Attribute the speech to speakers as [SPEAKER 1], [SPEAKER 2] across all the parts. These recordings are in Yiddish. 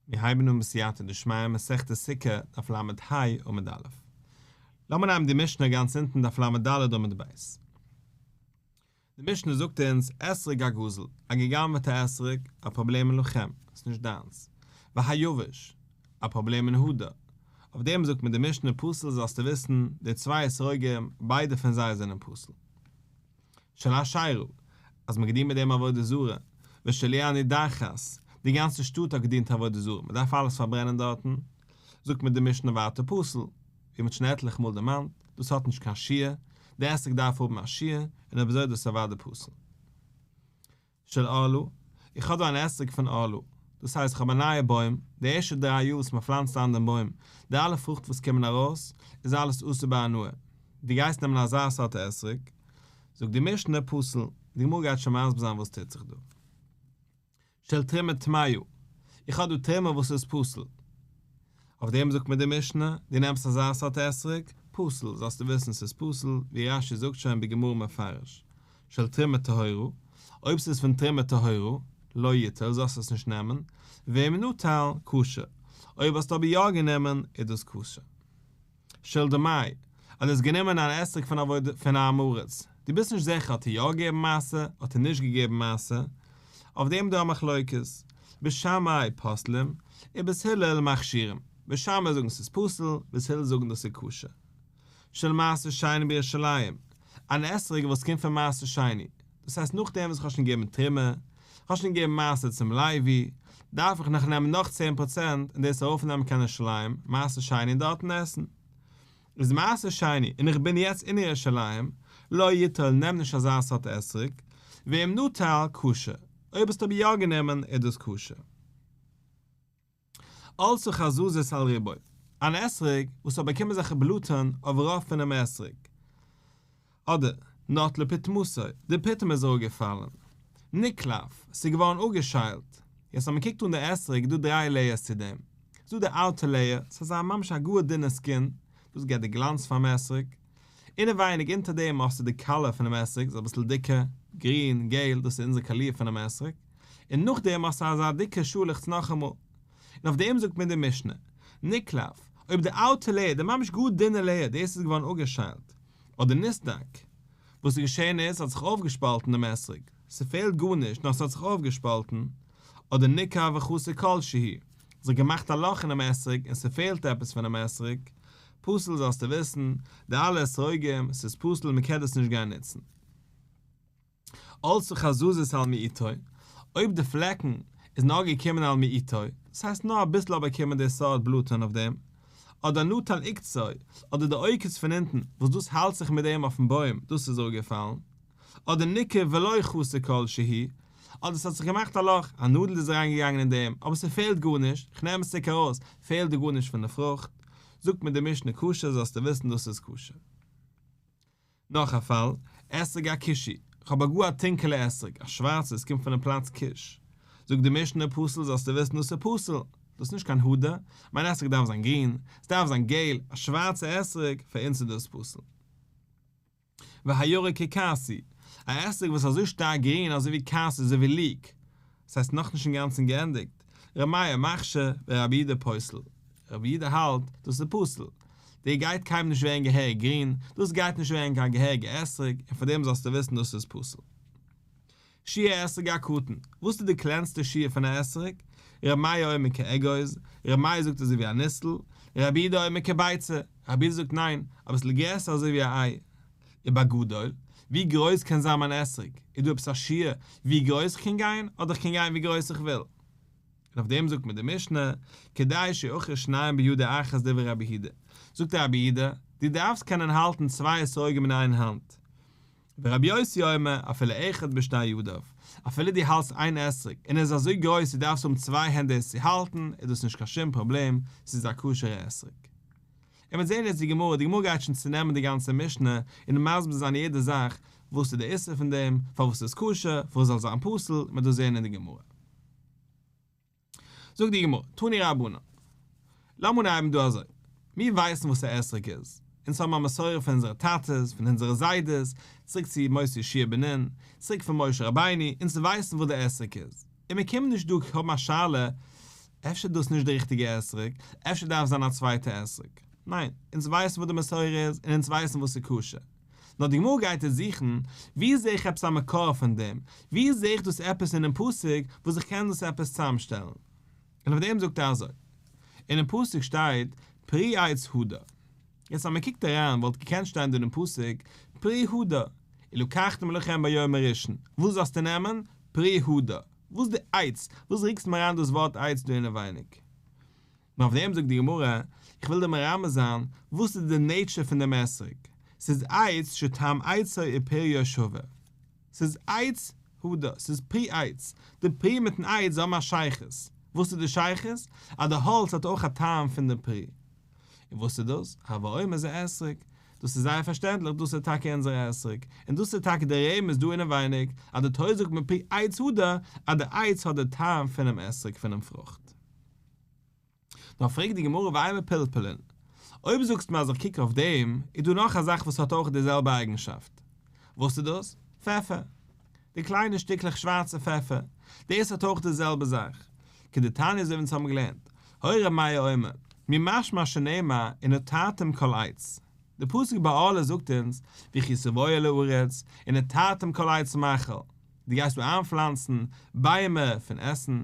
[SPEAKER 1] מיר הייבן אן בסייעתא דשמיא מסכת סוכה דף ל"ה עמוד א'. לאמיר נעמען די משנה גאנץ אונטן דף ל"ד עמוד ב'. די משנה זאגט אונז אתרוג הגזול, א גע'גנב'עטע אתרוג, א פראבלעם אין לכם, ס'איז נישט דיינס. והיבש, א פראבלעם אין הדר. אויף דעם זאגט מיר די משנה פסול זאלסטו וויסן, די צוויי אתרוגים, ביידע פון זיי זענען פסול. של אשירה, אז מ'האט געדינט מיט דעם עבודה זרה, ושל עיר הנידחת, די גאנצע שטאט האט געדינט עבודה זרה, מ'דארף אלעס פארברענען דארטן, זאגט מיר די משנה ווייטער פסול, ווי מ'האט שוין עטליכע מאל דערמאנט, דאס האט נישט קיין שיעור, די אתרוג דארף האבן א שיעור, און אויב אזוי איז דאס אוודאי פסול. של ערלה, איך האב דא אן אתרוג פון ערלה, דאס הייסט איך האב א נייע בוים, די ערשטע דריי יאר וואס מען פלאנצט איין דעם בוים, די אלע פרוכט וואס קומען ארויס, איז אלעס אסור בהנאה, דו גייסט נעמען אזא סארט אתרוג? זאגט די משנה פסול, די גמרא גייט שוין מסביר זיין וואס טוט זיך דא. של תרומה טמאה, איך האב דא תרומה וואס איז פסול. אויף דעם זאגט מיר די משנה, דו נעמסט אזא סארט אתרוג, פסול, זאלסטו וויסן ס'איז פסול, ווי רש"י זאגט שוין בגמרא מפרש, של תרומה טהורה, אויב ס'איז פון תרומה טהורה, לא יטול, זאלסטו עס נישט נעמען, ואם נטל, כשר, אויב האסטו אבער יא גענומען, איז דאס כשר. של דמאי, אז דו האסט גענומען אן אתרוג פון עבודה פון א עם הארץ, דו ביסט נישט זיכער האט ער יא געגעבן מעשר, האט ער נישט געגעבן מעשר, אויף דעם איז דא א מחלוקת, בית שמאי פוסלים, ובית הלל מכשירים, בית שמאי זאגן ס'איז פסול, בית הלל זאגן דאס איז כשר. של מעשר שני בירושלים, אן אתרוג וואס קומט פון מעשר שני, דאס הייסט נאכדעם וואס איך האב שוין געגעבן תרומה, איך האב שוין געגעבן מעשר צום לוי, דארף איך נאך נעמען נאך 10% און דאס ארויפנעמען קיין ירושלים, מעשר שני און דארטן עסן. איז מעשר שני און איך בין יעצט אין ירושלים, לא יטול נעם נישט אזא סארט אתרוג, ואם נטל, כשר, אויב האסטו אבער יא גענומען איז דאס כשר. עלתה חזזית על רובו, אן אתרוג וואס האט באקומען אזעלכע בלאטן אויף רוב פונעם אתרוג. אדער, נטלה פיטמתו, די פיטם איז אראפגעפאלן. נקלף, ס'איז געווארן אפגעשיילט. יעצט אז מ'קוקט אן די אתרוג איז דא דריי layers צו דעם. ס'איז דא די outer layer, ס'איז אזא ממש א גאר דינע skin, דאס געבט די גלאנץ פאר'ן אתרוג. אינעווייניג אונטער דעם האסטו די קאליר פונעם אתרוג, ס'איז אביסל דיקער, גרין, געל, דאס איז אונזער קאליר פונעם אתרוג. און נאכדעם האסטו אזא דיקע שאלעכץ נאכאמאל. און אויף דעם זאגט מיר די משנה, נקלף, אויב די outer layer, די ממש גאר דינע layer, דאס איז געווארן אפגעשיילט, אדער נסדק, וואס איז געשען איז, ס'האט זיך אויפגעשפאלטן דעם אתרוג, ס'פעלט גארנישט נאר ס'האט זיך אויפגעשפאלטן, אדער ניקב וחסר כל שהוא, זיך געמאכט א לאך אינעם אתרוג און ס'פעלט עפעס פונעם אתרוג, פסול זאלסטו וויסן, די אלע אתרוגים, ס'איז פסול מ'קען דאס נישט גיין נוצן. עלתה חזזית על מיעוטו, אויב די פלעקן איז נאר געקומען על מיעוטו, דאס הייסט נאר אביסל האט באקומען די סארט בלאטן אויף דעם, אדער נטל עוקצו, אדער די עוקץ פון אונטן וואס דאס האלט זיך מיט דעם אויפן בוים, דאס איז אפגעפאלן, אדער ניקב ולא חסר כל שהוא, אדער ס'האט זיך געמאכט א לאך, א נאדל איז אריינגעגאנגען אין דעם, אבער ס'פעלט גארנישט, כ'נעם עס צוריק ארויס, פעלט דא גארנישט פון די פרוכט, זאגט מיר די משנה כשר זאלסטו וויסן דאס איז כשר. נאך א פאל, אתרוג הכושי, כ'האב א גאר א טונקעלע אתרוג, א שווארצע, עס קומט פונעם פלאץ כוש. זאגט די משנה פסול זאלסטו וויסן דאס איז פסול, דאס איז נישט קיין הדר, מיין אתרוג דארף זיין גרין, עס דארף זיין געל, א שווארצע אתרוג, פאר אונז איז דאס פסול. והירוק ככרסי, א אתרוג וואס איז אזוי שטארק גרין אזוי ווי כרסי אזוי ווי leek, עס הייסט נאכנישט אינגאנצן געענדיגט, ר' מאיר מכשיר ורבי יהודה פוסל, רבי יהודה האלט דאס איז פסול, די גייט קיינמאל נישט ווערן געהעריג גרין, דאס גייט נישט ווערן קיין געהעריגע אתרוג, און פאר דעם זאלסטו וויסן דאס איז פסול. שיעור אתרוג הקטן, וואס איז די קלענסטע שיעור פון א אתרוג? ר' מאיר אומר כאגוז, ר' מאיר זאגט אזוי ווי א ניסל, רבי יהודה אומר כביצה, רבי יהודה זאגט ניין, אביסל גרעסער אזוי ווי א איי. ובגדול, ווי גרויס קען זיין מיין אתרוג? איז דא עפעס א שיעור ווי גרויס כ'קען גיין, אדער כ'קען גיין ווי גרויס איך וויל? און אויף דעם זאגט מיר די משנה, כדי שיאחז שניים בידו אחת דברי רבי יהודה. זאגט רבי יהודה, דו דארפסט קענען האלטן צוויי אתרוגים אין איין האנט. ורבי יוסי אומר, אפילו אחד בשתי ידיו, אפילו דו האלסט איין אתרוג און ער איז אזוי גרויס דו דארפסט האבן צוויי הענט דאס צו האלטן, איז דאס נישט קיין שום פראבלעם, ס'איז א כשר'ע אתרוג. און מיר זעהן יעצט די גמרא, די גמרא גייט שוין צונעמען די גאנצע משנה און מסביר זיין יעדע זאך, וואס איז די איסור פון דעם, פארוואס ס'איז כשר, פארוואס זאל זיין פסול, מ'וועט דאס זעהן אין די גמרא. זאגט די גמרא, תנו רבנן. לאמיר אנהייבן דא אזוי, מיר ווייסן וואס א אתרוג איז, אונז האבן א מסורה פון אונזערע טאטעס, פון אונזערע זיידעס, צוריק צו ימות יהושע בן נון, צוריק פון משה רבינו, אונז ווייסן וואס די אתרוג איז, און מיר קומען נישט דא האבן א שאלה. אפשר איז דאס נישט די ריכטיגע אתרוג, אפשר דארף זיין א צווייטע אתרוג. ניין, אונז ווייסן וואס די מסורה איז און אונז ווייסן וואס איז כשר. נאר די גמרא גייט יעצט זוכן, וואו זעה איך עפעס א מקור פון דעם? וואו זעה איך דאס עפעס אינעם פסוק וואס איך קען דאס עפעס צוזאמשטעלן? און אויף דעם זאגט ער אזוי, אינעם פסוק שטייט פרי עץ הדר. יעצט אז מען קוקט אריין וואלט געקענט שטיין דא אינעם פסוק פרי הדר, ולקחתם לכם ביום הראשון, וואס זאלסטו נעמען? פרי הדר. וואס די עץ? וואס רוקסט מיר אריין דאס ווארט עץ דא אינעווייניג? און אויף דעם זאגט די גמרא, איך וויל דיר מרמז זיין וואס איז די nature פון דעם אתרוג, ס'איז עץ שטעם עצו ופריו שווה, ס'איז עץ הדר, ס'איז פרי עץ, די פרי מיטן עץ זיי האבן א שייכות, וואס איז די שייכות? אז די האלץ האט אויך א טעם פון די פרי. און וואס איז דאס? הוי אומר זה אתרוג. דאס איז זייער פארשטענדליך, דאס איז טאקע אונזער אתרוג, און דאס איז טאקע די רמז דא אינעווייניג, אז די תורה זאגט מיר פרי עץ הדר, אז די עץ האט די טעם פונעם אתרוג פונעם פרוכט. נאר פרעגט די גמרא ואימא פלפלין, אויב זאגסט מיר אז איך קוק אויף דעם, איז דא נאך א זאך וואס האט אויך די זעלבע אייגנשאפט. וואס איז דאס? פעפער. די קליינע שטיקלעך שווארצע פעפער. דאס האט אויך די זעלבע זאך. כדתניא אזוי ווי אונז האבן געלערנט. היה ר' מאיר אומר, ממשמע שנאמר ונטעתם כל עץ. די פסוק ביי ערלה זאגט אונז, וכי תבואו אל הארץ, ונטעתם כל עץ מאכל. דו גייסט דא איינפלאנצן ביימער פון עסן,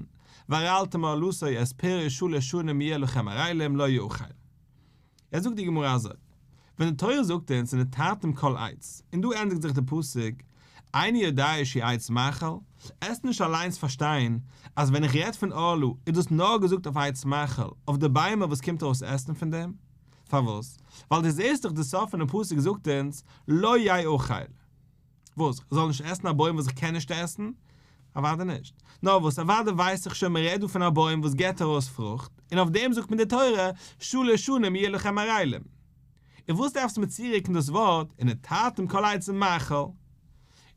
[SPEAKER 1] וערלתם ערלתו את פריו שלש שנים יהיה לכם ערלים לא יאכל. יעצט זאגט די גמרא אזוי, ווען די תורה זאגט אונז ונטעתם כל עץ, און דא ענדיגט זיך די פסוק, איני יודע שהוא עץ מאכל, עסט נישט אליינס פארשטיין אז ווען איך רעד פון ערלה איז דאס נאר געזאגט אויף עץ מאכל, אויף די ביימער וואס קומט ארויס עסן פון דעם? פארוואס? ווייל דו זעסט דאך די סוף פונעם פסוק זאגט אונז לא יאכל. וואס? כ'זאל נישט עסן א בוים וואס איך קען נישט עסן? אוודאי נישט. נאר וואס, אוודאי ווייס איך שוין מ'רעדט דא פון א בוים וואס גיבט ארויס פרוכט, און אויף דעם זאגט מיר די תורה, שלש שנים יהיו לכם ערלים. און וואס דארפסטו מיר צורוקן דאס ווארט, ונטעתם כל עץ מאכל? און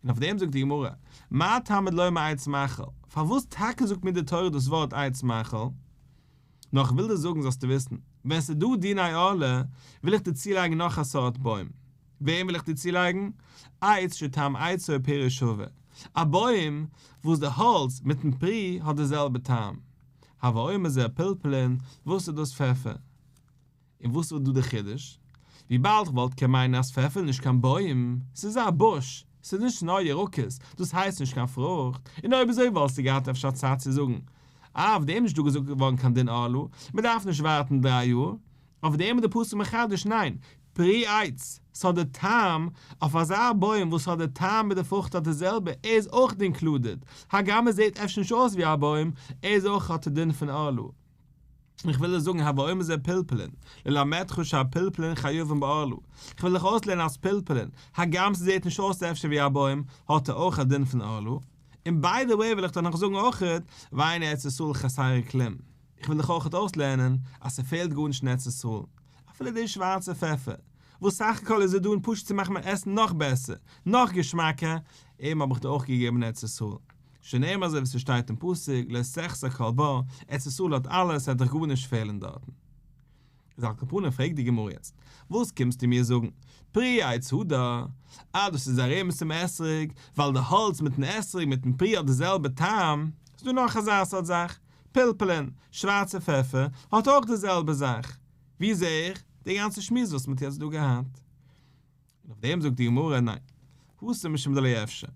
[SPEAKER 1] אויף דעם זאגט די גמרא, מה תלמוד לומר עץ מאכל? פארוואס טאקע זאגט מיר די תורה דאס ווארט עץ מאכל? נאר כ'וויל דיר זאגן זאלסטו וויסן, ווען ס'איז דא דיני ערלה, וויל איך דיר צולייגן נאך א סארט בוים. וועם וויל איך דיר צולייגן? עץ שטעם עצו ופריו שווה. א בוים וואס די האלץ מיטן פרי האט די זעלבע טעם. הוי אומר זה פלפלין, וואס איז דאס פעפער? און וואס איז דא די חידוש? וויבאלד כ'וואלט קען מיינען אז פעפער איז נישט קיין בוים, ס'איז א bush, ס'איז נישט נאר ירקות, דאס הייסט נישט קיין פרוכט, און אויב אזוי וואלסטו געהאט אפשר צייט צו זאגן, אה אויף דעם איז נישט דא געזאגט געווארן קיין דין ערלה, מ'דארף נישט ווארטן דריי יאר, אויף דעם איז די פסוק מחדש ניין, פרי עץ, ס'האט די טעם, אויף אזא בוים וואס האט די טעם מיט די פרוכט האט די זעלבע, ער איז אויך included, הגם עס זעט אפשר נישט אויס ווי א בוים, ער איז אויך האט די דין פון ערלה. איך וויל דיר זאגן הוי אומר זה פלפלין, ללמדך שהפלפלין חייבין בערלה, איך וויל דיך אויסלערנען אז פלפלין, הגם ס'זעט נישט אויס אפשר ווי א בוים, האט ער אויך א דין פון ערלה. און by the way וויל איך דיך נאך זאגן אויכעט, ואין ארץ ישראל חסרה כלום. איך וויל דיך אויכעט אויסלערנען אז ס'פעלט גארנישט אין ארץ ישראל, אפילו די שווארצע פעפער, וואס סך הכל איז ער דא און פשוט צו מאכן מיין עסן נאך בעסער, נאך געשמאקער, אים האב איך דיר אויך געגעבן ארץ ישראל. שנאמר אזוי ווי ס'שטייט אין פסוק, לא תחסר כל בה, ארץ ישראל האט אלעס, ס'וועט דיך גארנישט פעלן דארטן. איז על כל פנים פרעגט די גמרא יעצט, וואס קומסטו מיר זאגן, פרי עץ הדר, אז דאס איז א רמז צום אתרוג, ווייל די האלץ מיטן אתרוג מיטן פרי האט די זעלבע טעם, איז דא נאך אזא סארט זאך, פלפלין, שווארצע פעפער, האט אויך די זעלבע זאך. ווי זעה איך? די גאנצע שמועס וואס מ'האט יעצט דא געהאט. און אויף דעם זאגט די גמרא, ניין, התם משום דלא אפשר.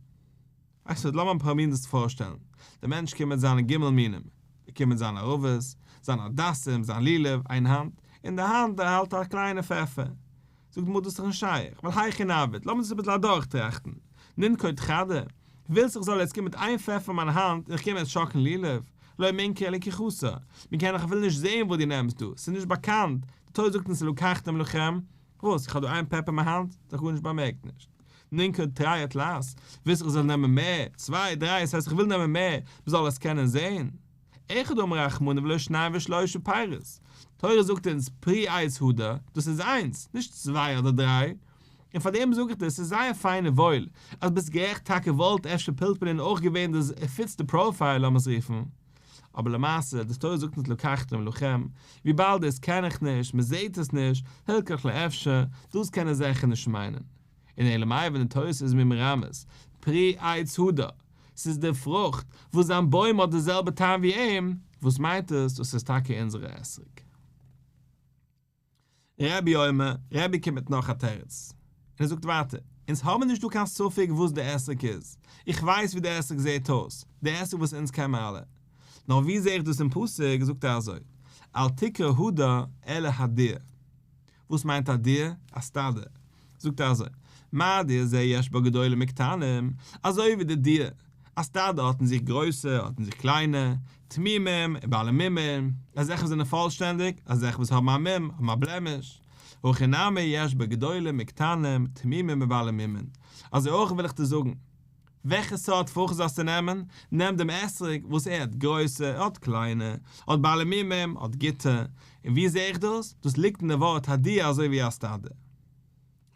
[SPEAKER 1] ווייסט וואס, לאמיר פרובירן דאס פארשטעלן. דער מענטש קומט מיט זיינע ג' מינים. ער קומט מיט זיינע ערבות, זיינע הדסים, זיין לולב, איין האנט, אין די האנט ער האלט א קליינע פעפער. זאגט די גמרא דאס איז דאך נישט שייך, ווייל היכי נעביד, לאמיר דאס אביסל אדורכטראכטן. ננקוט חדא, ווילסט איך זאל יעצט קומען מיט איין פעפער אין מיין האנט און איך קום יעצט שאקלן לולב? לא מינכרא לקיחתא, מען קען דאך אפילו נישט זען וואס דו נעמסט דא, ס'איז נישט באקאנט, די תורה זאגט אונז ולקחתם לכם, וואס? איך האב דא איין פעפער אין מיין האנט? דאך גארנישט באמערקט נישט. ננקוט תרי ותלת, ווילסט איך זאל נעמען מער? צוויי, דריי, עס הייסט איך וויל נעמען מער, מען זאל עס קענען זען? אחד אמר רחמנא ולא שניים ושלושה פירות. תורה זאגט אונז פרי עץ הדר, דאס איז איינס, נישט צוויי אדער דריי. און פאר דעם זאג איך דיר, ס'איז זייער פיין און וואויל, אז ביסט גערעכט טאקע וואלט אפשר פלפלין אויך געווען די fits די profile לאמיר עס רופן, אבער למעשה, די תורה זאגט אונז ולקחתם לכם, וויבאלד דאס קען איך נישט, מען זעט עס נישט, הילכך לא אפשר, דאס קען ער זיכער נישט מיינען. און אלא מאי ווען די תורה איז מיר מרמז, פרי עץ הדר, ס'איז די פרוכט וואס זיין בוים האט די זעלבע טעם ווי אים, וואס מיינט עס? דאס איז טאקע אונזערע אתרוג. רבי אומר, רבי קומט מיט נאך א תירוץ, און ער זאגט ווייטער, אונז האבן נישט דא קיין ספק וואס די אתרוג איז, איך ווייס ווי די אתרוג זעהט אויס, די אתרוג וואס אונז קען מיר אלע, נאר ווי זעה איך דאס אין פסוק, זאגט ער אזוי, אל תקרא הדר אלא הדיר, וואס מיינט הדיר? א סטאדע, זאגט ער אזוי, מה דיר זה יש בו גדולים וקטנים, אזוי ווי די דיר, א סטאדע האט אין זיך גרויסע, האט אין זיך קליינע, תמימים ובעלי מומים, אזעלכע וואס זענען פולשטענדיג, אזעלכע וואס האבן א מום, האבן א בלעמיש, הכא נמי יש בו גדולים וקטנים, תמימים ובעלי מומין, אזוי אויך וויל איך דיר זאגן, וועלכע סארט פרוכט זאלסטו נעמען, נעם דעם אתרוג וואס ער האט גרויסע, ער האט קליינע, האט בעלי מומים, האט גוטע, און ווי זע איך דאס? דאס ליגט אין די ווארט הדיר אזוי ווי א סטאדע.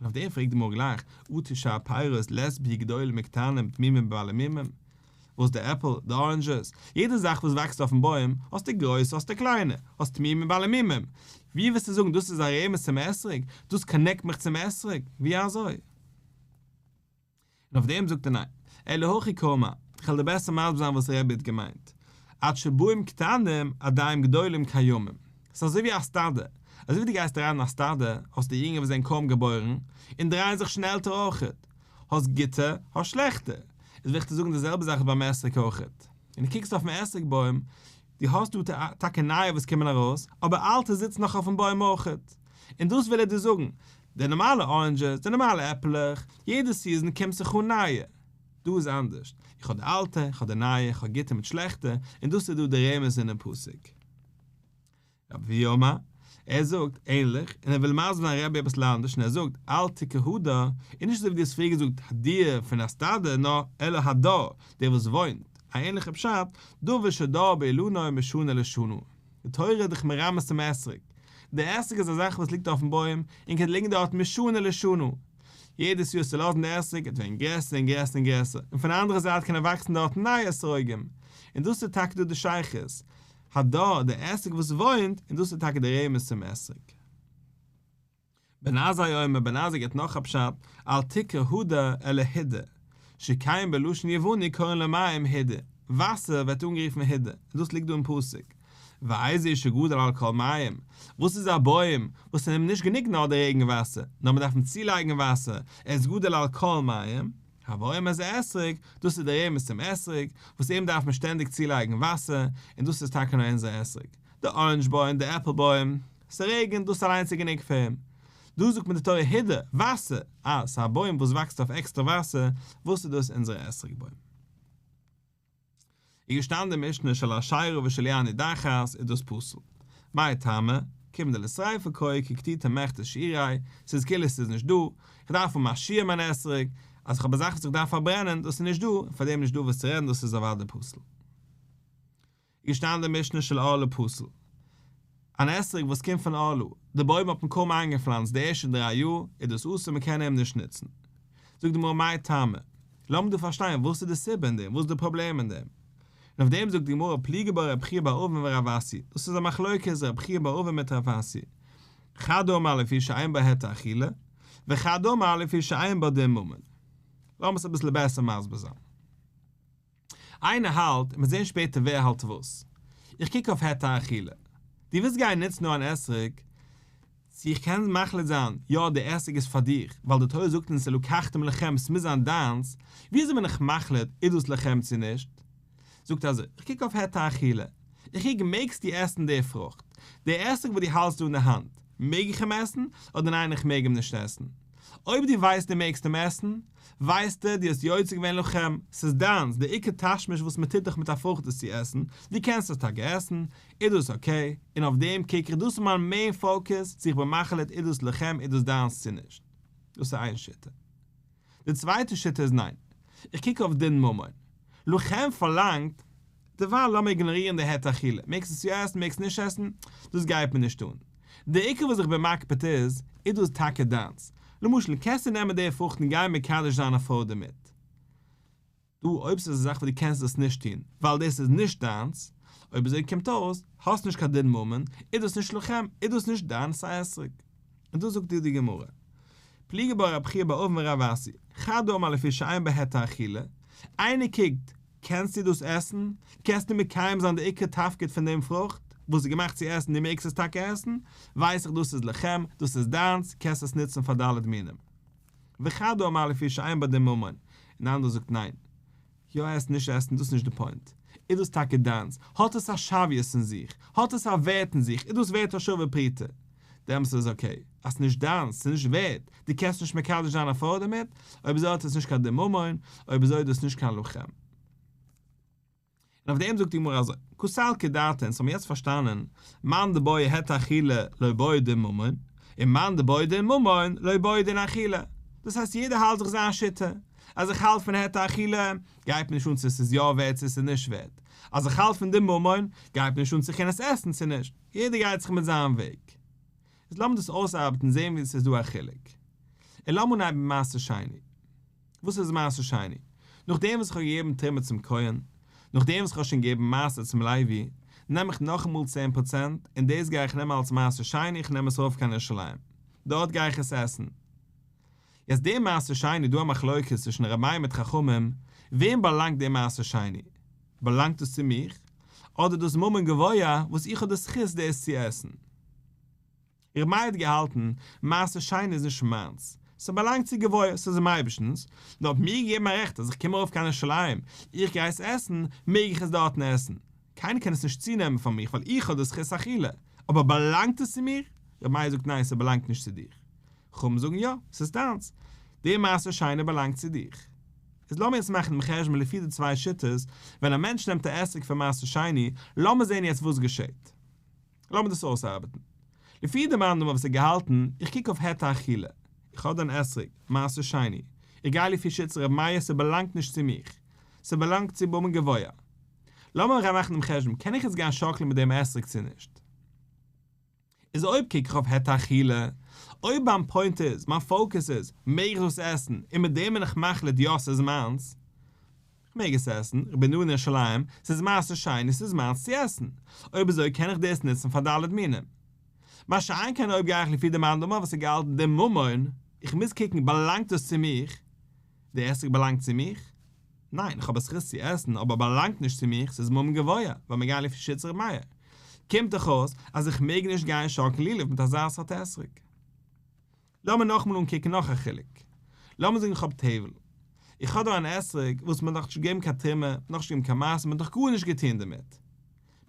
[SPEAKER 1] און אויף דעם פרעגט די גמרא גלייך, אטו שאר פירות לית בהו גדולים וקטנים תמימים ובעלי מומים, וואס די עפל, די אראנדזשעס, יעדע זאך וואס וואקסט אויפן בוים, האסטו גרויסע האסטו קליינע, האסט תמימים ובעלי מומים, ווי וועסטו זאגן דאס איז א רמז צום אתרוג, דאס connect מיך צום אתרוג, ווי אזוי? און אויף דעם זאגט ער ניין, אלא הכי קאמר, כ'וועל דיר בעסער מסביר זיין וואס רבי האט געמיינט, עד שבאים קטנים עדיין גדולים קיימים, ס'איז אזוי ווי א סטאדע, אזוי ווי דו גייסט אריין אין א סטאדע, האסטו יונגע וואס זענען קוים געבוירן, און דרייען זיך שוין עלטער אויכעט, האסט גוטע, האסט שלעכטע, איז וויל איך דיר זאגן די זעלבע זאך איז ביים אתרוג אויכעט, און דו קוקסט אויפן אתרוג בוים, דו האסט דא טאקע נייע וואס קומען ארויס, אבער אלטע זיצן נאך אויפן בוים אויכעט. און דאס וויל ער דיר זאגן, די נארמאלע oranges, די נארמאלע עפלעך, יעדע season קומט זיך אן נייע. דא איז אנדערשט, איך האב די אלטע, איך האב די נייע, איך האב גוטע מיט שלעכטע, און דאס איז דא די רמז אינעם פסוק. רבי אבהו אמר, ער זאגט ענליך, און ער וויל מסביר זיין רבי אביסל אנדערש, און ער זאגט, אל תקרא הדר, און נישט אזוי ווי דו האסט פריער געזאגט הדיר פון א סטאדע, נאר אלא הדר, דער וואס וואוינט, א ענליכע פשט, דבר שדר באילנו משנה לשנה. די תורה איז דאך מרמז צום אתרוג. די אתרוג איז א זאך וואס ליגט אויפן בוים און קען ליגן דארט משנה לשנה. יעדעס יאר צו לאזן די אתרוג וועט ווערן גרעסער און גרעסער און גרעסער, און פון די אנדערע זייט קענען וואקסן דארט נייע אתרוגים. און דאס איז טאקע דא די שייכות. הדר, די אתרוג וואס וואוינט, און דאס איז טאקע די רמז צום אתרוג. בן עזאי אומר, בן עזאי גיבט נאך א פשט, אל תקרא הדר אלא הידור, שכן בלשון יווני קורין למים הידור, וואסער ווערט אנגערופן הידור, און דאס ליגט דא אין פסוק, ואיזהו שגדל על כל מים, וואס איז א בוים וואס איז אים נישט גענוג נאר די רעגן וואסער, נאר מען דארף אים צולייגן וואסער, ער איז גדל על כל מים, הוי אומר זה אתרוג, דאס איז דער רמז צום אתרוג, וואס אים דארף מען שטענדיג צולייגן וואסער, און דאס איז טאקע נאר אונזער אתרוג. די orange בוים, די עפל בוים, ס'רעגנט, דאס אליינס איז גענוג פאר אים. דא זאגט מען די תורה הידור, וואסער, אה, ס'איז א בוים וואס וואקסט אויף עקסטער וואסער, וואס איז דאס אונזערע אתרוג בוים? איז געשטאנען די משנה של אשירה ושל יער נידחת איז דאס פסול. מאי טעמא? כיוון דלשריפה קאי כקטוטי מיכתת שיעוריה, ס'איז כאילו ס'איז נישט דא, איך דארף האבן א שיעור מיין אתרוג, אז איך האב א זאך וואס איך דארף פארברענען, דאס איז נישט דא, און פארדעם נישט דא וואס צו רעדן דאס איז אוודאי פסול. געשטאנען די משנה של ערלה פסול. אן אתרוג וואס קומט פון ערלה, די בוים האט מען קוים איינגעפלאנצט די ערשטע דריי יאר, איז דאס אסור מען קען אים נישט נוצן. זאגט די גמרא מאי טעמא? לאמיר דא פארשטיין וואס איז די סיבה אין דעם, וואס איז די פראבלעם אין דעם? און אויף דעם זאגט די גמרא פליגי בה רב חייא בר אבין ורב אסי, דאס איז א מחלוקת רב חייא בר אבין מיט רב אסי, חד אמר לפי שאין בה היתר אכילה, וחד אמר לפי שאין בה דין ממון. לאמיר עס אביסל בעסער מסביר זיין. איינער האלט, און מיר זעהן שפעטער ווער האלט וואס. איך קוק אויף היתר אכילה. דו ווילסט גיין נוצן נאר אן אתרוג, צו איך קען מחליט זיין, יא די אתרוג איז פאר דיך, ווייל די תורה זאגט אונז ולקחתם לכם ס'מוז זיין דיינס, וויאזוי בין איך מחליט איז דאס לכם צו נישט? זאגט אזוי, איך קוק אויף היתר אכילה, איך קוק מעגסטו עסן די פרוכט, די אתרוג וואס דו האלסט דא אין די האנט, מעג איך אים עסן, אדער ניין איך מעג אים נישט עסן? אויב דו ווייסט דו מעגסט אים עסן, ווייסטו דו האסט יוצא געווען לכם, ס'איז דיינס, די עיקר תשמיש וואס מ'טוט דאך מיט א פרוכט איז צו עסן, דו קענסט עס טאקע עסן, איז דאס okay, און אויף דעם קוק איך, דאס איז מיין main focus, צו איך בין מחליט איז דאס לכם איז דאס דיינס צו נישט. דאס איז איין שיטה. די צווייטע שיטה איז ניין. איך קוק אויף דין ממון. לכם פארלאנגט, דערווייל לאמיר איגנארירן די היתר אכילה, מעגסט עס יא עסן מעגסט נישט עסן, דאס גייט מיר נישט אן. די עיקר וואס איך בין מקפיד איז, איז דאס טאקע דיינס? למשל, קענסטו נעמען די פרוכט און גיין מקדש זיין א פרוי דערמיט? דא אויב ס'איז א זאך וואס דו קענסט דאס נישט טון, ווייל דאס איז נישט דיינס, אויב אזוי קומט אויס, האסט נישט קיין דין ממון, איז דאס נישט לכם, איז דאס נישט דיינס א אתרוג. און דאס זאגט דיר די גמרא. פליגי בה רב חייא בר אבין ורב אסי, חד אמר לפי שאין בה היתר אכילה, איינער קוקט. קענסטו דאס עסן? קענסטו מקיים זיין די עיקר תפקיד פון דעם פרוכט וואס איז געמאכט צו עסן, דו מעגסט עס טאקע עסן? ווייס איך דאס איז לכם, דאס איז דיינס, קענסט עס נוצן פאר ד' מינים. וחד אמר לפי שאין בו דין ממון, און די אנדערע זאגט ניין. יא עסן נישט עסן דאס איז נישט די פוינט. איז דאס טאקע דיינס? האט עס א שוויות אין זיך? האט עס א ווערט אין זיך? איז דאס ווערט א שווה פרוטה? דעמאלטס איז אקעי. אז ס'נישט דיינס, ס'איז נישט ווערט, דו קענסט נישט מקדש זיין א פרוי דערמיט, אויב אזוי האט עס נישט קיין דין ממון, אויב אזוי איז דאס נישט קיין לכם. און אויף דעם זאגט די גמרא אזוי, קא סלקא דעתך, אונז האבן יעצט פארשטאנען, מאן דבעי היתר אכילה לא בעי דין ממון, און מאן דבעי דין ממון לא בעי דין אכילה. דאס הייסט יעדער האלט זיך זיין שיטה, אז איך האלט פון היתר אכילה, גייט מיר נישט אן צו עס איז יא ווערט צו עס איז נישט ווערט, אז איך האלט פון דין ממון, גייט מיר נישט אן צו איך קען עס עסן צו נישט, יעדער גייט זיך מיט זיין וועג. איז לאמיר דאס אויסארבעטן זען ווי עס איז דא א חילוק. און לאמיר אנהייבן מיט מעשר שני. וואס איז מעשר שני? נאכדעם וואס איך האב געגעבן תרומה צום כהן, נאכדעם וואס איך האב שוין געגעבן מעשר צום לוי, נעם איך נאכאמאל 10% און דאס גיי איך נעמען אלס מעשר שני, איך נעם עס ארויף קיין ירושלים, דארט גיי איך עס עסן. יעצט די מעשר שני איז דא א מחלוקת צווישן ר' מאיר מיט חכמים, וועם באלאנגט די מעשר שני? באלאנגט עס צו מיך? אדער דאס ממון גבוה וואס איך האב די זכות דאס צו עסן? ר' מאיר האט געהאלטן, מעשר שני איז נישט מיינס, ס'באלאנגט צו גבוה, ס'איז דעם אייבערשטנ'ס, נאר האט מיר געגעבן א רעכט אז איך קום ארויף קיין ירושלים, איך גיי עס עסן, מעג איך עס דארטן עסן. קיינער קען עס נישט צונעמען פון מיך ווייל איך האב די זכות אכילה, אבער באלאנגט עס צו מיר? ר' מאיר זאגט ניין ס'באלאנגט נישט צו דיר. חכמים זאגן יא, ס'איז דיינס. די מעשר שני באלאנגט צו דיך. איז לאמיר יעצט מאכן דעם חשבון לפי די צוויי שיטות, ווען א מענטש נעמט א אתרוג פון מעשר שני, לאמיר זען יעצט וואס געשעט. לאמיר דאס אויסארבעטן. לפי די מאן דאמר וואס האט געהאלטן, איך קוק אויף היתר אכילה, איך האב דא אן אתרוג, מעשר שני, איך גיי לפי שיטת ר' מאיר ס'באלאנגט נישט צו מיך, ס'באלאנגט צו ממון גבוה. לאמיר מאכן דעם חשבון, קען איך יעצט גיין שאקלען מיט דעם אתרוג צו נישט? איז אויב קוק איך אויף היתר אכילה, אויב מיין פוינט איז, מיין פאוקעס איז, מעג איך דאס עסן, און מיט דעם בין איך מחליט יא ס'איז מיינס, איך מעג עס עסן, איך בין דא אין ירושלים, ס'איז מעשר שני, ס'איז מיינס צו עסן, אויב אזוי קען איך דאס נוצן פאר ד' מינים. מה שאין כן אויב גיי איך לפי די מאן דאמר וואס האט געהאלטן דין ממון, איך מוז קוקן באלאנגט דאס צו מיך, די אתרוג באלאנגט צו מיך? ניין, איך האב א זכות צו עסן, אבער באלאנגט נישט צו מיך, ס'איז ממון גבוה, ווייל מיר גייען לפי שיטת ר' מאיר. קומט דאך אויס אז איך מעג נישט גיין שאקלן לולב מיט אזא סארט אתרוג. לאמיר נאכאמאל אנקוקן נאך א חילוק. לאמיר זאגן איך האב טבל. איך האב דא אן אתרוג וואס מען האט נאכנישט געגעבן קיין תרומה, נאכנישט געגעבן קיין מעשר, מען האט נאך גארנישט געטון דערמיט.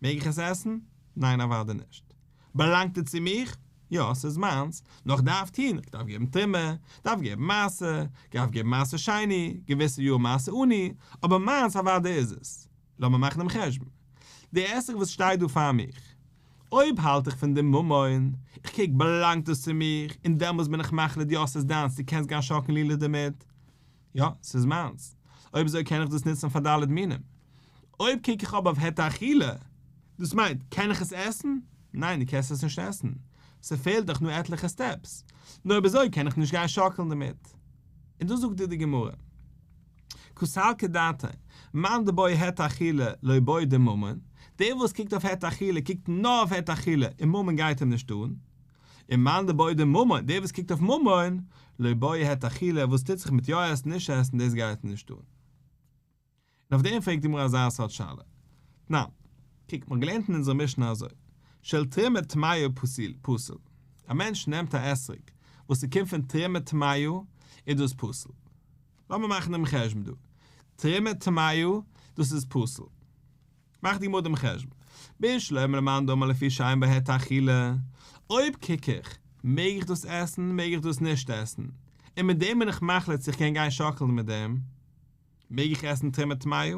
[SPEAKER 1] מעג איך עס עסן? ניין אוודאי נישט. באלאנגט עס צו מיך? יא, ס'איז מיינס, נאר איך דארף טון, איך דארף געבן תרומה, דארף געבן מעשר, דארף געבן מעשר שני, געוויסע יאר מעשר עני, אבער מיינס אוודאי איז עס. לאמיר מאכן דעם חשבון. די אתרוג וואס שטייט דא פאר מיך, אויב האלט איך פון דעם ממון, איך קוק באלאנגט עס צו מיך, און דעמאלס בין איך מחליט יא ס'איז דיינס דו קענסט גיין שאקלן לולב דערמיט, יא, ס'איז מיינס. אויב אזוי קען איך דאס נוצן פאר ד' מינים. אויב קוק איך אבער אויף היתר אכילה, דאס מיינט, קען איך עס עסן? ניין, דו קענסט עס נישט עסן. ס'פעלט דאך נאר עטליכע סטעפס. נו אויב אזוי קען איך נישט גיין שאקלן דערמיט. און דאס זאגט דיר די גמרא. קא סלקא דעתיה, מאן דבעי היתר אכילה לא בעי דין ממון, דער וואס קוקט אויף היתר אכילה קוקט נאר אויף היתר אכילה און ממון גייט אים נישט אן. און מאן דבעי דין ממון, דער וואס קוקט אויף ממון, לא בעי היתר אכילה, וואס טוט זיך מיט יא עסן נישט עסן דאס גייט אים נישט אן. און אויף דעם פרעגט די גמרא אזא סארט שאלה. תנן, קוק, מ'האט געלערנט אין אונזערע משנה אזוי, של תרומה טמאה פסול. א מענטש נעמט א אתרוג וואס ס'קומט פון תרומה טמאה איז דאס פסול. לאמיר מאכן דעם חשבון דא. תרומה טמאה, דאס איז פסול. מאכט די גמרא דעם חשבון, בשלמא למאן דאמר לפי שאין בו היתר אכילה, אויב קוק איך, מעג איך דאס עסן, מעג איך דאס נישט עסן, און מיט דעם בין איך מחליט צו איך קען גיין שאקלן מיט דעם, מעג איך עסן תרומה טמאה?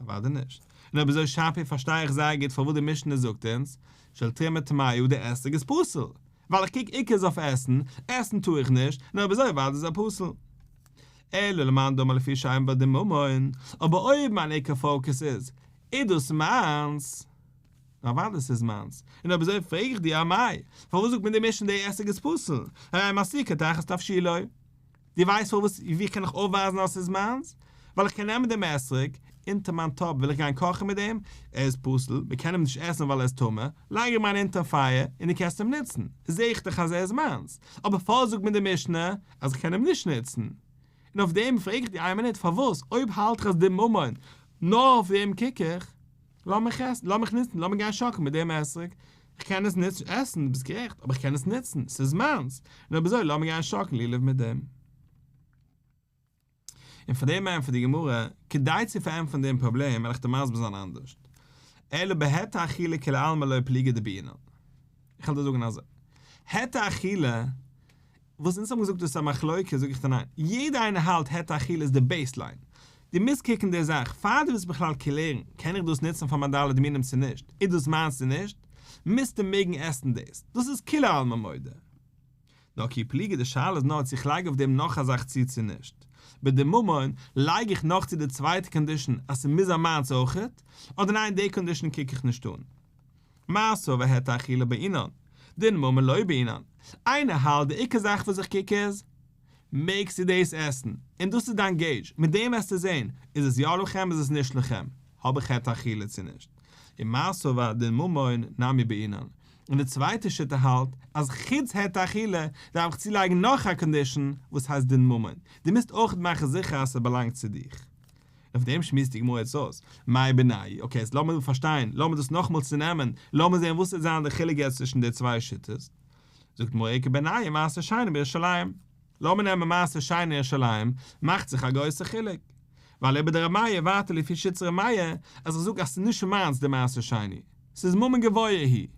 [SPEAKER 1] אוודאי נישט. און אויב אזוי שפיר פארשטיי איך זייער גוט פארוואס די משנה זאגט אונז, של תרומה טמאה די אתרוג איז פסול, ווייל איך קוק עיקר איז אויף עסן, עסן טאר איך נישט, און אויב אזוי אוודאי איז ער פסול. אלא למאן דאמר לפי שאין בו דין ממון, אבער אויב מיין עיקר פאוקעס איז, איז דאס מיינס? אוודאי ס'איז מיינס, און אויב אזוי פרעג איך דיר אמאי, פארוואס זאגט מיר די משנה די אתרוג איז פסול, הרי מסיקו תחת תבשילו? דו ווייסט פארוואס ווי קען איך אויפווייזן אז ס'איז מיינס? ווייל איך קען נעמען דעם אתרוג, אונטער מיין טאפ וויל איך גיין קאכן מיט דעם, ער איז פסול, מען קען אים נישט עסן ווייל ער איז טמא, לייג אים אריין אונטערן פייער און דו קענסט אים נוצן, זע איך דאך אז ער איז מיינס, אבער פארוואס זאגט מיר די משנה אז איך קען אים נישט נוצן? און אויף דעם פרעג איך דיר איין מינוט, פארוואס אויב האלט איך אז דין ממון. נאר אויף דעם קוק איך, לאמיך עסן, לאמיך נוצן, לאמיך גיין שאקלן מיט דעם אתרוג, איך קען עס נישט עסן, דו ביסט גערעכט, אבער איך קען עס נוצן, ס'איז מיינס, און אויב אזוי לאמיך גיין שאקלן לולב מיט דעם. און פאר דעם ענטפערט די גמרא, כדי צו פארענטפערן דעם פראבלעם וועל איך דיר מסביר זיין אנדערשט, אלא בהיתר אכילה כולי עלמא לא פליגי דבעינן. איך וועל דיר זאגן אזוי, היתר אכילה, וואס אונז האבן געזאגט דאס איז א מחלוקה, זאג איך דיר ניין, יעדער איינער האלט היתר אכילה איז די baseline, דו מוזט קוקן די זאך פאר דו ווילסט בכלל קלערן, קען איך דאס נוצן פאר מיין ד' מינים צו נישט, איז דאס מיינס צו נישט, מוזטו מעגן עסן דאס, דאס איז כולי עלמא מודה. נאר כי פליגי די שאלה איז נאר צו איך לייג אויף דעם נאך א זאך צו צו נישט. בדין ממון לייג איך נאך צו די צווייטע condition אז ס'מוז זיין מיינס אויכעט, אדער ניין די condition קוק איך נישט אן. מר סבר היתר אכילה בעינן, דין ממון לא בעינן. איינער האלט די עיקר זאך וואס איך קוק איז, מעגסטו דאס עסן, און דאס איז דיין gauge, מיט דעם וועסטו זען איז עס יא לכם איז עס נישט לכם, האב איך היתר אכילה צו נישט. און מר סבר דין ממון נמי בעינן. און די צווייטע שיטה האלט אז חוץ היתר אכילה דארף איך צולייגן נאך א condition וואס הייסט דין ממון, דו מוזט אויך מאכן זיכער אז ס'באלאנגט צו דיך. און אויף דעם שמועסט די גמרא יעצט אויס, מאי בינייהו, okay יעצט לאמיר פארשטיין, לאמיר דאס נאכאמאל צונעמען, לאמיר זען וואס וועט זיין די חילוק יעצט צווישן די צוויי שיטות. זאגט די גמרא איכא בינייהו מעשר שני בירושלים, לאמיר נעמען מעשר שני אין ירושלים, מאכט זיך א גרויסע חילוק. ווייל אליבא דר' מאיר ווייטער לפי שיטת ר' מאיר, אז איך זאג אז ס'איז נישט מיינס די מעשר שני, ס'איז ממון גבוה היא.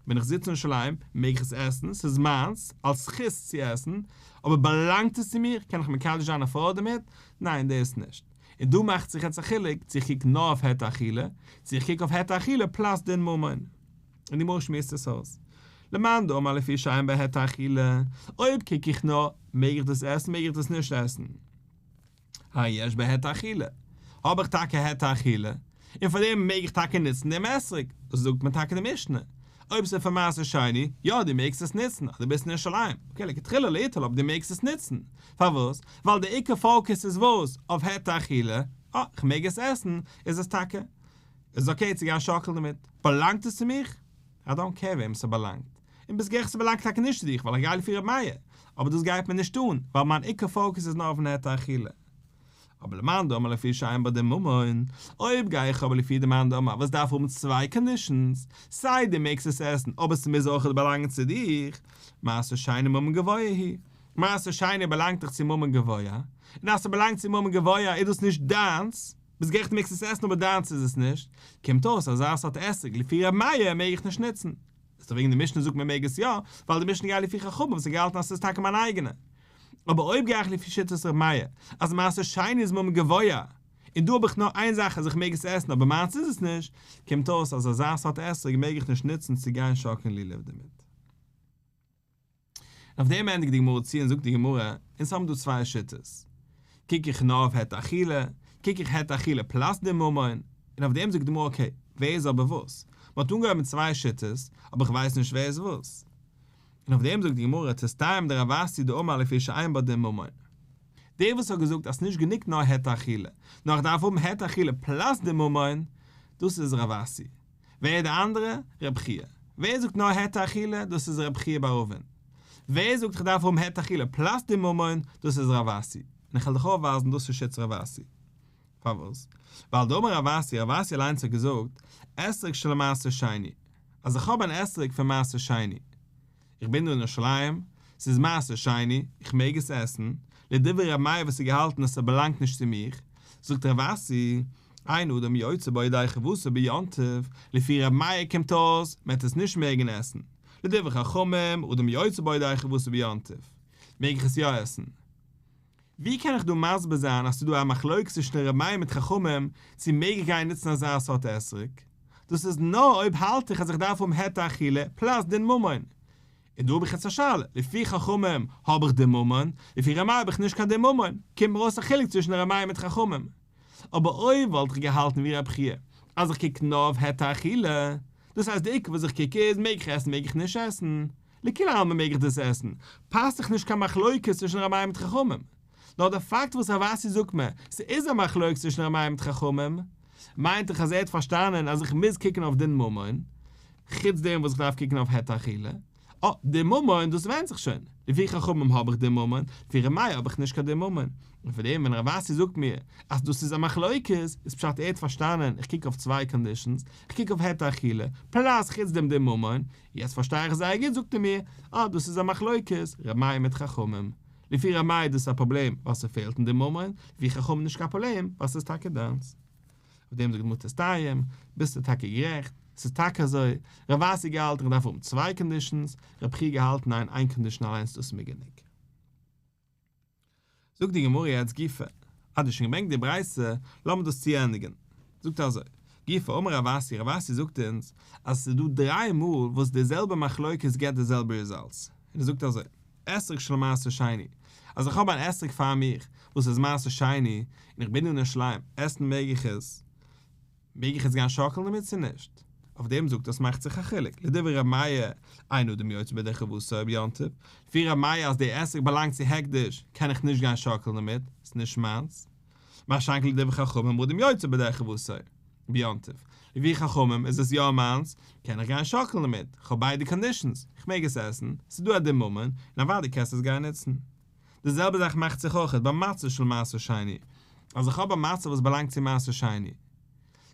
[SPEAKER 1] ווען איך זיץ אין ירושלים מעג איך עס עסן, ס'איז מיינס, אלס זכות צו עסן, אבער באלאנגט עס צו מיר, קען איך מקדש זיין א פרוי דערמיט? ניין דאס נישט. און דא מאכט זיך יעצט א חילוק צו איך קוק נאר אויף היתר אכילה, צו איך קוק אויף היתר אכילה plus דין ממון. און די גמרא שמועסט עס אויס. למאן דאמר לפי שאין בה היתר אכילה, אויב קוק איך נאר, מעג איך דאס עסן מעג איך דאס נישט עסן. הא יש בה היתר אכילה, האב איך טאקע היתר אכילה, און פאר דעם מעג איך טאקע נוצן דעם אתרוג, דאס זאגט מיר טאקע די משנה, אויב ס'איז פון מעשר שני, יא דו מעגסט עס נוצן, אז דו ביסט אין ירושלים, okay לכתחילה ליטול אבער דו מעגסט עס נוצן, פארוואס? ווייל די עיקר focus איז וואס? אויף היתר אכילה, אה, כ'מעג עס עסן, איז עס טאקע, איז okay צו גיין שאקלן דערמיט, באלאנגט עס צו מיך? I don't care וועם ס'באלאנגט. און ביסט גערעכט ס'באלאנגט טאקע נישט צו דיך ווייל איך גיי לפי ר' מאיר, אבער דאס גייט מיר נישט אן, ווייל מיין עיקר focus איז נאר אויפן היתר אכילה. אבער למאן דאמר לפי שאין בה דין ממון, אויב גיי איך אבער לפי די מאן דאמר וואס דארף האבן צוויי conditions, סיי דו מעגסט עס עסן אבער ס'מוז אויכעט באלאנגען צו דיך, מעשר שני ממון גבוה היא, מעשר שני באלאנגט דאך צו ממון גבוה, און אז ס'באלאנגט צו ממון גבוה איז דאס נישט דיינס, ביסט גערעכט דו מעגסט עס עסן אבער דיינס איז עס נישט, קומט אויס אז אזא סארט אתרוג לפי ר' מאיר מעג איך נישט נוצן. איז דאך וועגן די משנה זאגט מען מעג עס יא, ווייל די משנה גייט לפי חכמים וואס האט געהאלטן אז ס'איז טאקע מיין אייגענע. אבער אויב גיי איך לפי שיטת ר' מאיר אז מעשר שני איז ממון גבוה, און דא האב איך נאר איין זאך אז איך מעג עס עסן אבער מיינס איז עס נישט, קומט אויס אז אזא סארט אתרוג מעג איך נישט נוצן צו גיין שאקלן לולב דערמיט. און אויף דעם ענדיגט די גמרא צו און זאגט די גמרא, אונז האבן דא צוויי שיטות, קוק איך נאר אויף היתר אכילה, קוק איך היתר אכילה plus דין ממון, און אויף דעם זאגט די גמרא okay, ווער איז אבער וואס? מען האט אנגעהויבן מיט צוויי שיטות, אבער איך ווייס נישט ווער איז וואס. און אויף דעם זאגט די גמרא, תסתיים דרב אסי דאמר לפי שאין בה דין ממון. דער וואס האט געזאגט אז ס'נישט גענוג נאר היתר אכילה, נאר איך דארף האבן היתר אכילה plus דין ממון, דאס איז רב אסי. ווער איז די אנדערע? רב חייא. ווער זאגט נאר היתר אכילה? דאס איז רב חייא בר אבין. ווער זאגט איך דארף האבן היתר אכילה plus דין ממון? דאס איז רב אסי. און איך וועל דיך אויפווייזן דאס איז שיטת רב אסי. פארוואס? ווייל דאמר רב אסי, רב אסי אליינס האט געזאגט, אתרוג של מעשר שני. אז איך האב אן אתרוג פון מעשר שני. איך בין דא אין ירושלים, ס'איז מעשר שני, איך מעג עס עסן, לדברי ר' מאיר וואס האט געהאלטן אז ס'באלאנגט נישט צו מיך, זאגט רב אסי, אין אדם יוצא בו ידי חובתו ביום טוב, לפי ר' מאיר קומט אויס, מען וועט עס נישט מעגן עסן, לדברי חכמים, אדם יוצא בו ידי חובתו ביום טוב, מעג איך עס יא עסן. ווי קען איך דא מסביר זיין אז ס'איז דא א מחלוקת צווישן ר' מאיר מיט חכמים צו מעג איך גיין נוצן אזא סארט אתרוג? דאס איז נאר אויב האלט איך אז איך דארף האבן היתר אכילה plus דין ממון. און דא האב איך יעצט א שאלה, לפי חכמים האב איך דין ממון, לפי ר' מאיר האב איך נישט קיין דין ממון, קומט מיר אויס א חילוק צווישן ר' מאיר מיט חכמים. אבער אויב וואלט איך געהאלטן ווי רב חייא אז איך קוק נאר אויף היתר אכילה, דאס הייסט די עיקר וואס איך קוק איז מעג איך עסן מעג איך נישט עסן, לכולי עלמא מעג איך דאס עסן, פאסט זיך נישט קיין מחלוקת צווישן ר' מאיר מיט חכמים. נאר די פאקט וואס רב אסי זאגט מיר, ס'איז א מחלוקת צווישן ר' מאיר מיט חכמים, מיינט דאך אז ער האט פארשטאנען אז איך מוז קוקן אויף דין ממון, חוץ דעם וואס איך דארף קוקן אויף היתר אכילה. אה, דין ממון, דאס ווענדט זיך שוין. לפי חכמים האב איך דין ממון, לפי ר' מאיר האב איך נישט קיין דין ממון. און פאר דעם ווען רב אסי זאגט מיר אז דאס איז א מחלוקת, איז פשט ער האט פארשטאנען, איך קוק אויף צוויי conditions, איך קוק אויף היתר אכילה, plus חוץ דעם דין ממון, יעצט פארשטיי איך זייער גוט זאגט ער מיר, אה דאס איז א מחלוקת, ר' מאיר מיט חכמים. לפי ר' מאיר איז דאס א פראבלעם ווייל ס'פעלט אין דין ממון, לפי חכמים נישט קיין פראבלעם ווייל ס'איז טאקע דיינס. אויף דעם זאגט די גמרא תסתיים, ביסטו טאקע גערעכט, ס'איז טאקע אזוי, רב אסי געהאלטן איך דארף האבן צוויי conditions, רב חייא געהאלטן ניין איין condition אליינס דאס איז מיר גענוג. זאגט די גמרא יעצט גופא, אז דו האסט שוין געברענגט די ברייתא, לאמיר דאס צוענדיגן. זאגט ער אזוי, גופא אמר רב אסי, רב אסי זאגט אונז אז עס איז דא דריי מאל וואס די זעלבע מחלוקת געבט די זעלבע results, און ער זאגט אזוי, אתרוג של מעשר שני, אז איך האב אן אתרוג פאר מיך וואס איז מעשר שני, און איך בין דא אין ירושלים, עסן מעג איך עס, מעג איך עס גיין שאקלן דערמיט צו נישט? אויף דעם זאגט ער ס'מאכט זיך א חילוק, לדברי ר' מאיר, אין אדם יוצא בידי חובתו ביום טוב, לפי ר' מאיר אז די אתרוג באלאנגט צו הקדש קען איך נישט גיין שאקלן דערמיט, ס'איז נישט מיינס. מה שאין כן לדברי חכמים אדם יוצא בידי חובתו ביום טוב, לפי חכמים איז עס יא מיינס, קען איך גיין שאקלן דערמיט, כ'האב ביידע conditions, כ'מעג עס עסן, ס'איז דא א דין ממון, און אוודאי קענסטו עס גיין נוצן. די זעלבע זאך מאכט זיך אויך ביי מצה של מעשר שני, אז איך האב א מצה וואס באלאנגט צו מעשר שני,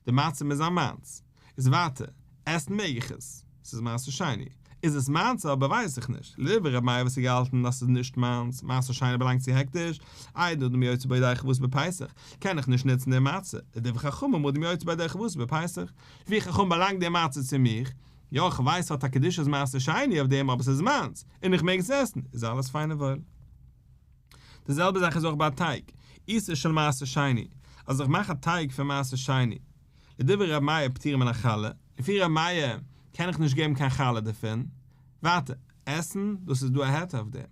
[SPEAKER 1] די מצה מוז זיין מיינס, איז ווייטער, עסן מעג איך עס, ס'איז מעשר שני, איז עס מיינס אבער ווייס איך נישט, לדברי ר' מאיר וואס האט געהאלטן אז ס'איז נישט מיינס, מעשר שני באלאנגט צו הקדש, אין אדם יוצא בו ידי חובתו בפסח, קען איך נישט נוצן די מצה, לדברי חכמים אדם יוצא בו ידי חובתו בפסח, לפי חכמים באלאנגט די מצה צו מיך, יא איך ווייס ס'האט א קדושת מעשר שני אויף דעם אבער ס'איז מיינס און איך מעג עס עסן איז אלעס פיין און וואויל. די זעלבע זאך איז אויך ביי א טייג, עיסה של מעשר שני, אז איך מאך א טייג פון מעשר שני, לדברי ר' מאיר פטורה מן החלה, לפי ר' מאיר קען איך נישט געבן קיין חלה דערפון, ווייטער, עסן, דאס איז דא א היתר אויף דעם,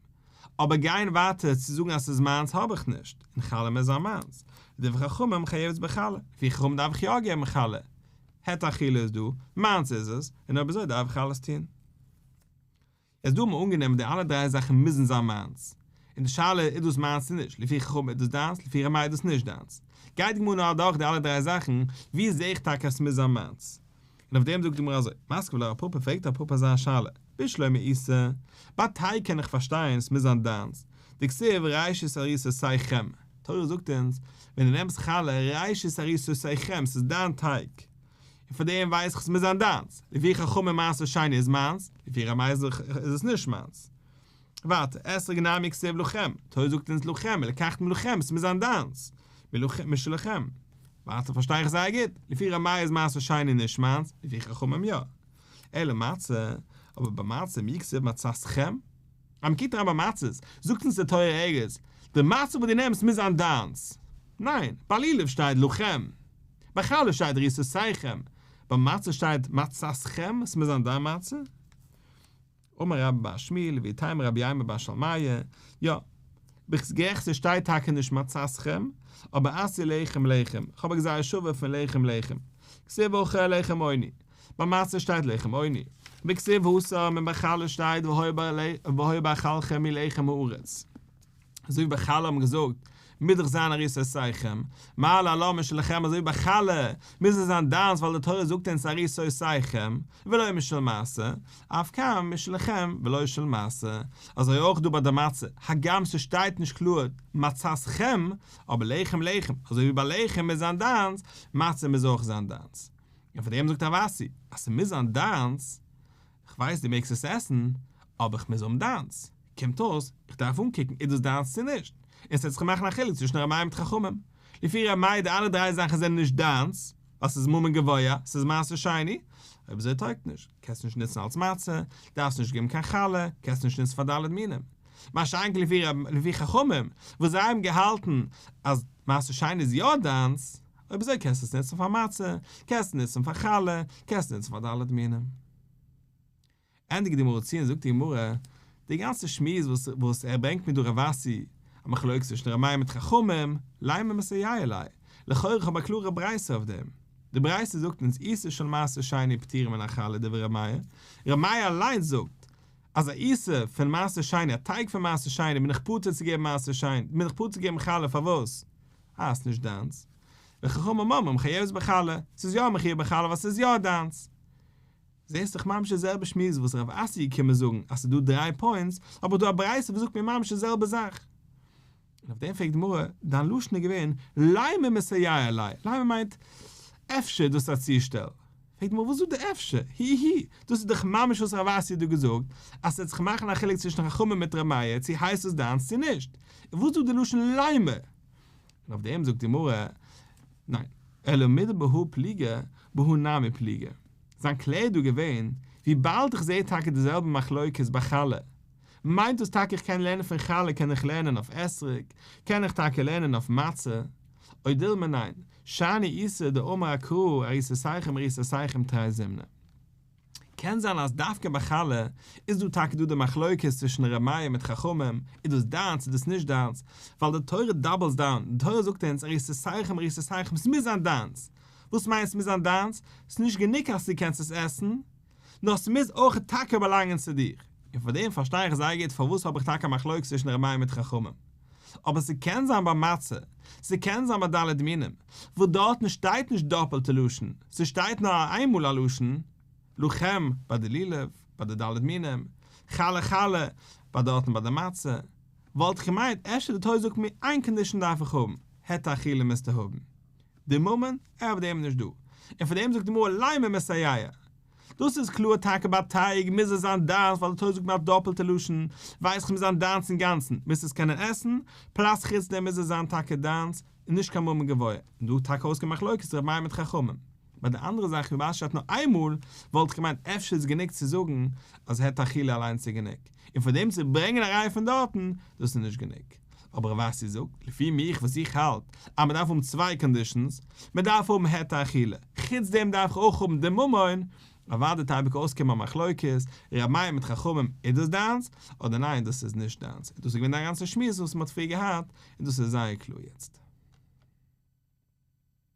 [SPEAKER 1] אבער גיין ווייטער צו זאגן אז ס'איז מיינס האב איך נישט, און חלה מוז זיין מיינס, לדברי חכמים חייבת בחלה, לפי חכמים דארף איך יא געבן חלה, היתר אכילה איז דא, מיינס איז עס, און אויב אזוי דארף איך אלעס טון. איז דא האט מען אנגענומען די אלע דריי זאכן מוזן זיין מיינס, און די שאלה איז דאס מיינס צו נישט, לפי חכמים איז דאס דיינס, לפי ר' מאיר איז דאס נישט דיינס. גייט די גמרא נאר אדורך די אלע דריי זאכן, ווי זעה איך טאקע אז ס'מוז זיין מיינס? און אויף דעם זאגט די גמרא אזוי, מתקיף לה רב פפא פרעגט רב פפא אזא שאלה, בשלמא עיסה, ביי טייג קען איך פארשטיין ס'מוז זיין דיינס, דכתיב ראשית עריסותיכם, תורה זאגט אונז, ווען דו נעמסט חלה, ראשית עריסותיכם, ס'איז דיין טייג, און פאר דעם ווייס איך ס'מוז זיין דיינס, לפי חכמים מעשר שני איז מיינס, לפי ר' מאיר איז עס נישט מיינס. ווייטער, אתרוג נמי כתיב לכם, תורה זאגט אונז לכם, ולקחתם לכם, ס'מוז זיין דיינס, משלכם. ווייטער פארשטיי איך זייער גוט, לפי ר' מאיר איז מעשר שני נישט מיינס, לפי חכמים יא. אלא מצה, אבער ביי מצה מי כתיב מצתכם? אז מ'קוקט אריין ביי מצות, זאגט אונז די תורה ערגעץ, די מצה וואס דו נעמסט מוז זיין דיינס. ניין, ביי לולב שטייט לכם. ביי חלה שטייט עריסותיכם. ביי מצה שטייט מצתכם, עס מוז זיין דיין מצה. אמר רבה בר שמואל, ואיתימא רבי יימר בר שלמיא, יא, ביסט גערעכט ס'שטייט טאקע נישט מצתכם, אבער אתי לחם לחם, כ'האב א גזירה שווה פון לחם לחם. כתיב הכא לחם עוני. ביי מצה שטייט לחם עוני. וכתיב התם און ביי חלה שטייט והיה באכלכם מלחם הארץ. אזוי ווי ביי חלה האט מען געזאגט מוז דאך זיין עריסותיכם, מה להלן משלכם אזוי ווי ביי חלה מוז עס זיין דיינס ווייל די תורה זאגט אונז עריסותיכם ולא משל מעשר, אף כאן משלכם ולא של מעשר, אזוי אויך דא ביי די מצה, הגם ס'שטייט נישט קלאר מצתכם, אבער לחם לחם, אזוי ווי ביי לחם מוז זיין דיינס, מצה מוז אויך זיין דיינס. און פאר דעם זאגט רב אסי אז ס'מוז זיין דיינס, כ'ווייס דו מעגסט עס עסן, אבער כ'מוז האבן דיינס. קומט אויס, איך דארף אנקוקן איז דאס דיינס צו נישט. און ס'וועט זיך מאכן א חילוק צווישן ר' מאיר מיט חכמים. לפי ר' מאיר די אלע דריי זאכן זענען נישט דיינס, ווייל ס'איז ממון גבוה, ס'איז מעשר שני. אויב אזוי טויגט נישט. קענסט נישט נוצן אלס מצה, דארפסט נישט געבן קיין חלה, קענסט נישט נוצן פאר ד' מינים. מה שאין כן לפי חכמים, וואס זיי האבן געהאלטן אז מעשר שני איז יא דיינס, אויב אזוי קענסטו עס נוצן פאר מצה, קענסט נוצן פאר חלה, קענסט נוצן פאר ד' מינים. ענדיגט די גמרא צו און זאגט די גמרא, די גאנצע שמועס וואס וואס ער ברענגט מיר דא רב אסי, א מחלוקת צווישן ר' מאיר מיט חכמים, לימא מסייע ליה, לכאורה איך האב א קלארע ברייתא אויף דעם. די ברייתא זאגט אונז עיסה של מעשר שני פטורה מן החלה דברי ר' מאיר, ר' מאיר אליינס זאגט אז א עיסה פון מעשר שני, א טייג פון מעשר שני בין איך פטור צו געבן מעשר שני, בין איך פטור צו געבן חלה פארוואס? אה, ס'נישט דיינס. וחכמים אומרים חייבת בחלה, ס'איז יא מחויב בחלה ווייל ס'איז יא דיינס. זעסט דאך ממש די זעלבע שמועס וואס רב אסי איז געקומען זאגן אז ס'איז דא דריי points, אבער דא א ברייתא וואס זאגט מיר ממש די זעלבע זאך. און אויף דעם פרעגט די גמרא, דיין לשון איז געווען לימא מסייע ליה, לימא מיינט אפשר איז דאס א צושטעל. פרעגט די גמרא וואס איז דא די אפשר? היא היא, דאס איז דאך ממש וואס רב אסי האט דא געזאגט, אז ס'וועט זיך מאכן א חילוק צווישן חכמים מיט ר' מאיר צו הייסט עס דיינס צו נישט. און וואס איז דא די לשון לימא? און אויף דעם זאגט די גמרא, ניין, אלא מדבהא פליגי, בהא נמי פליגי. זיין קלער איז דא געווען, וויבאלד איך זעה טאקע די זעלבע מחלוקת ביי חלה, מיינט דאס טאקע איך קען לערנען פון חלה קען איך לערנען אויף אתרוג, קען איך טאקע לערנען אויף מצה, או דילמא ניין, שאני איסור דאמר קרא עריסותיכם עריסותיכם תרי זימני. קען זיין אז דווקא ביי חלה איז דא טאקע דא די מחלוקת צווישן ר' מאיר מיט חכמים, איז דאס דיינס איז דאס נישט דיינס, ווייל די תורה doubles down, די תורה זאגט אונז עריסותיכם עריסותיכם ס'מוז זיין דיינס, וואס מיינט ס'מוז זיין דיינס? ס'נישט גענוג אז דו קענסט עס עסן, נאר ס'מוז אויך טאקע באלאנגען צו דיר. און פאר דעם פארשטיי איך זייער גוט פארוואס האב איך טאקע א מחלוקת צווישן ר' מאיר מיט חכמים. אבער ס'קען זיין ביי מצה, ס'קען זיין ביי ד' מינים, וואס דארטן שטייט נישט דאפעלטע לשון, ס'שטייט נאר איינמאל א לשון, לכם ביי די לולב, ביי די ד' מינים, חלה חלה, ביי דארטן ביי די מצה. וואלט איך געמיינט אפשר די תורה זאגט מיר איין condition דארף איך האבן, היתר אכילה מוזטו האבן. די ממון, אויף דעם איז נישט דא. און פאר דעם זאגט די גמרא לימא מסייע. דאס איז קלאר טאקע ביי טייג מוז עס זיין דיינס ווייל די תורה זאגט מיר א דאפעלטע לשון, ווייס איך מוז זיין דיינס אינגאנצן, מוזט עס קענען עסן, plus חוץ דעם מוז עס זיין טאקע דיינס, און נישט קיין ממון גבוה. און דא טאקע אויסגעבן מחלוקת ר' מאיר מיט חכמים. ביי די אנדערע זאך וויבאלד שטייט נאר איינמאל, וואלט איך געמיינט אפשר איז גענוג צו זאגן אז היתר אכילה אליינס איז גענוג, און פאר דעם צו ברענגען א ראיה פון דארטן, דאס איז נישט גענוג. אבער רב אסי זאגט, לפי מיך וואס איך האלט, אז מען דארף האבן צוויי conditions, מען דארף האבן היתר אכילה, חוץ דעם דארף איך אויך האבן די ממון, אוודאי וועט אייביג אויסקומען א מחלוקת, ר' מאיר מיט חכמים, איז דאס דיינס, אדער ניין דאס איז נישט דיינס, און דאס איז געווען די גאנצע שמועס וואס מען האט פריער געהאט, און דאס איז זייער קלאר יעצט.